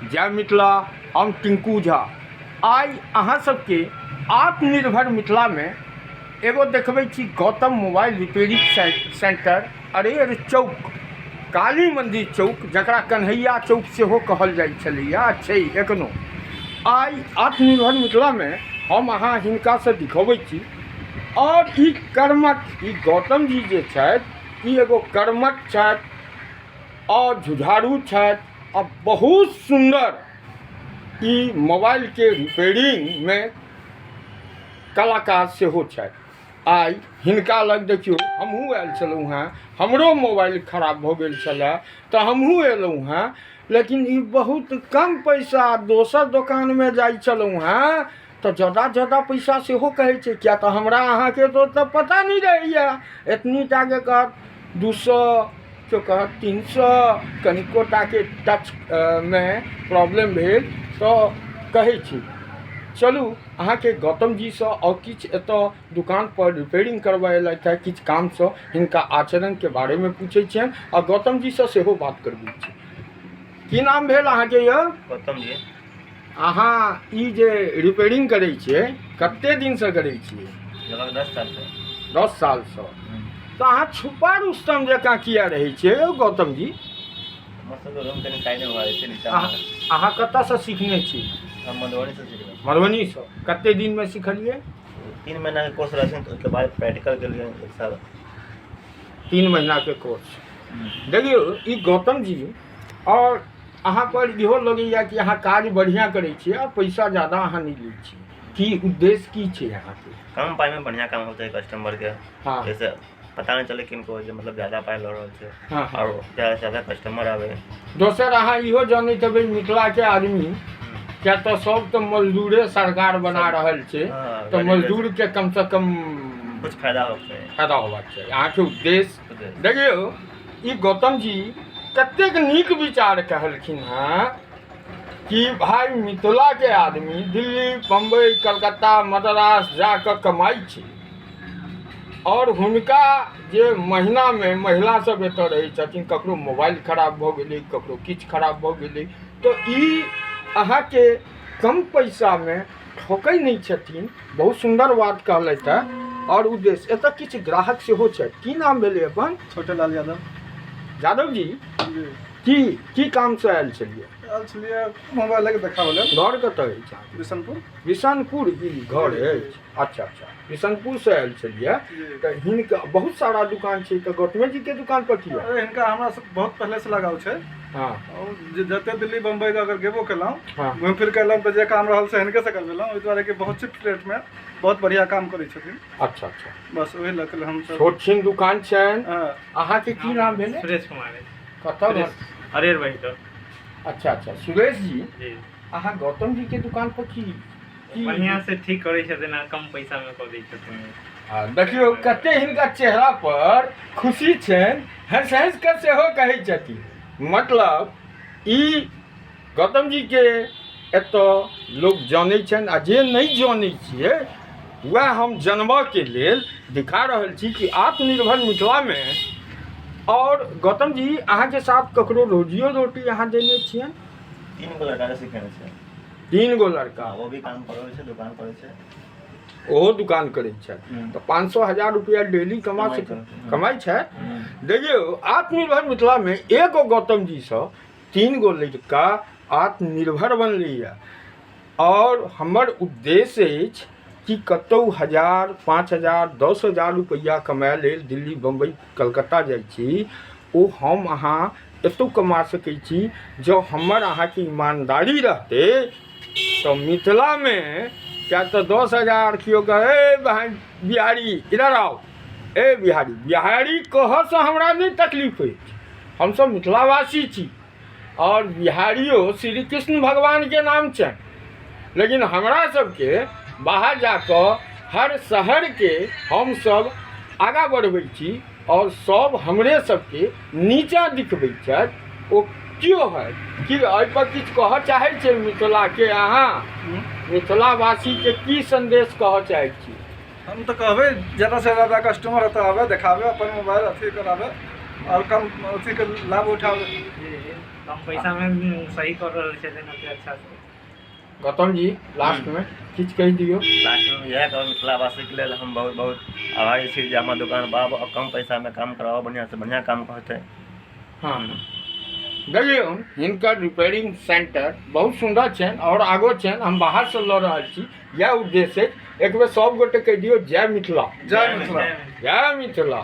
जय मिथिला। हम टिंकू झा आइ अहाँ सबके आत्मनिर्भर मिथिलामे एगो देखबै छी गौतम मोबाइल रिपेयरिंग सेंटर अरेर चौक, काली मंदिर चौक, जकरा कन्हैया चौक सेहो कहल जाइ छलैया आ छै एखनो। आइ आत्मनिर्भर मिथिलामे हम अहाँ हिनकासँ दिखबै छी और ई कर्मठ, ई गौतम जी जे छथि, ई एगो कर्मठ छथि और झुझारू छथि आ बहुत सुन्दर ई मोबाइलके रिपेयरिंगमे कलाकार सेहो छथि। आइ हिनका लग देखियौ हमहूँ आयल छलहुँ हेँ, हमरो मोबाइल खराब भऽ गेल छलए तऽ हमहूँ अयलहुँ हेँ, लेकिन ई बहुत कम पैसा, दोसर दोकानमे जाइ छलहुँ हेँ तऽ जादा जादा पैसा सेहो कहै छै, किया तऽ हमरा अहाँके तऽ ओतऽ पता नहि रहैए, एतनी टाके कहत 200, केओ कहत 300, कनिको टाके टचमे प्रॉब्लम भेल तऽ कहै छी। चलू अहाँके गौतम जीसँ आओर किछु एतऽ दुकानपर रिपेयरिंग करबऽ अयलथि हेँ किछु कामसँ, हिनका आचरणके बारेमे पूछै छियनि आओर गौतम जीसँ सेहो बात करबै छी। की नाम भेल अहाँके यौ? गौतम जी। अहाँ ई जे रिपेयरिंग करै छियै कते दिनसँ करै छियै? लगभग 10 सालसँ। 10 सालसँ। तऽ अहाँ छुपा रुस्तम जकाँ किया रहै छियै यौ गौतम जी? हमर सबके रूम कनि साइडमे भऽ जाइ छै नीचाँमे। अहाँ कतऽसँ सीखने छी? हम मधुबनीसँ सिखलहुँ। मधुबनीसँ। कते दिनमे सिखलियै? 3 महीनाके कोर्स रहै छै, ओहिके बाद प्रैक्टिकल केलियै 1 साल। 3 महीनाके कोर्स। देखियौ ई गौतम जी, आओर अहाँ पर इहो लगैया कि अहाँ काज बढ़िआँ करै छियै आ पैसा ज्यादा अहाँ नहि लै छियै, की उद्देश्य की छै अहाँके? कम पाइमे बढ़िआँ काम होतै कस्टमरके। हँ। जैसे पता नहि चलै किनको जे मतलब ज्यादा पाइ लऽ रहल छै। हँ। आओर ज्यादासँ ज्यादा कस्टमर आबै। दोसर अहाँ इहो जनैत हेबै मिथिलाके आदमी, किया तऽ सब तऽ मजदूरे सरकार बना रहल छै, हँ, तऽ मजदूरके कमसँ कम कुछ फायदा होबाक चाही। फायदा होबाक चाही, अहाँके उद्देश्य। उद्देश्य। देखियौ ई गौतम जी कतेक नीक विचार कहलखिन हेँ कि भाय मिथिलाके आदमी दिल्ली, बम्बई, कलकत्ता, मद्रास जाकऽ कमाइ छै आओर हुनका जे महीनामे महिला सब एतऽ रहै छथिन, ककरो मोबाइल खराब भऽ गेलै, ककरो किछु खराब भऽ गेलै, तऽ ई अहाँके कम पैसामे ठकै नहि छथिन। बहुत सुन्दर बात कहलथि हेँ। आओर उद्देश्य एतऽ किछु ग्राहक सेहो छथि। की नाम भेलै अपन? छोटे लाल यादव। यादव जी, जी। की की कामसँ आयल छलियै? आयल छलियै मोबाइलके देखाबै लेल। घर कतऽ अछि अहाँके? बिशनपुर। बिशनपुर ई घर अछि? अच्छा अच्छा, बिशनपुरसँ आयल छलियै। जी। तऽ हिनका बहुत सारा दुकान छै, तऽ गौतमे जीके दुकान पर किया? अरे हिनका हमरा सब बहुत पहिलेसँ लगाव छै। हँ। और जे जते दिल्ली बम्बई अगर गेबो केलहुँ, हँ, घुमि फिर के एलहुँ तऽ जे काम रहल से हिनके से करबेलहुँ, ओहि दुआरे कि बहुत चिप रेटमे बहुत बढ़िआँ काम करै छथिन। अच्छा अच्छा। बस ओहि लऽ के हमसब। छोट छिन दुकान छनि। हँ। अहाँके की नाम भेलै? सुरेश कुमार। कतऽ घर? अरेर बहिटो। अच्छा अच्छा, सुरेश जी। जी। अहाँ गौतम जी के दुकान पर की की बढ़िआँ से ठीक करै छथिन आ कम पैसामे कऽ दै छथिन। आ देखियौ कते हिनका चेहरा पर खुशी छनि, हँसि हँसि कऽ सेहो कहै छथिन। मतलब ई गौतम जीके एतऽ लोक जानै छनि आ जे नहि जानै छियै वएह हम जनबऽके लेल दिखा रहल छी कि आत्मनिर्भर मिथिलामे। आओर गौतम जी अहाँके साथ ककरो रोजियो रोटी अहाँ देने छियनि? 3 गो लड़काके सिखेने छै। 3 गो लड़का। ओ भी काम करै छै, दुकान करै छै। ओहो दुकान करै छै। तऽ 500 1000 रुपया डेली कमा कमाइ सकै छै। कमाइ छै। देखियौ आत्मनिर्भर मिथिलामे एगो गौतम जीसँ 3 गो लड़का आत्मनिर्भर बनलैए। आओर हमर उद्देश्य अछि कि कतहु 1000, 5000, 10,000 रुपैआ कमाय लेल दिल्ली, बम्बई, कलकत्ता जाइ छी, ओ हम अहाँ एतहु कमा सकै छी जँ हमर अहाँके ईमानदारी रहतै तऽ मिथिलामे। किया तऽ 10,000 केओ कहै, ए भाइ बिहारी इधर आओ, ए बिहारी, बिहारी कहऽसँ हमरा नहि तकलीफ अछि, हमसब मिथिलावासी छी आओर बिहारियो श्री कृष्ण भगवानके नाम छनि, लेकिन हमरा सबके बाहर जाकऽ हर शहरके हमसब आगाँ बढ़बै छी आओर सब हमरे सबके नीचाँ दिखबै छथि। ओ केओ है कि एहिपर किछु कहऽ चाहै छै मिथिलाके? अहाँ मिथिलावासीके की सन्देश कहऽ चाहै छी? हम तऽ कहबै ज्यादासँ ज्यादा कस्टमर एतऽ आबै, देखाबै अपन मोबाइल, अथी कराबै आओर कम अथीके लाभ उठाबै। जी, कम पैसामे सही कऽ रहल छथिन अते अच्छासँ। गौतम जी, लास्टमे किछु कहि दियौ। लास्टमे इएह कहब, मिथिलावासीके लेल हम बहुत बहुत आभारी छी जे हमर दोकान पर आबू आओर कम पैसामे काम कराबू, बढ़िआँसँ बढ़िआँ काम होतै। हँ, देखियौ, हिनकर रिपेयरिंग सेंटर बहुत सुन्दर छनि आओर आगो छनि। हम बाहरसँ लऽ रहल छी, इएह उद्देश्य अछि। एक बेर सब गोटे कहि दियौ, जय मिथिला। जय मिथिला। जय मिथिला।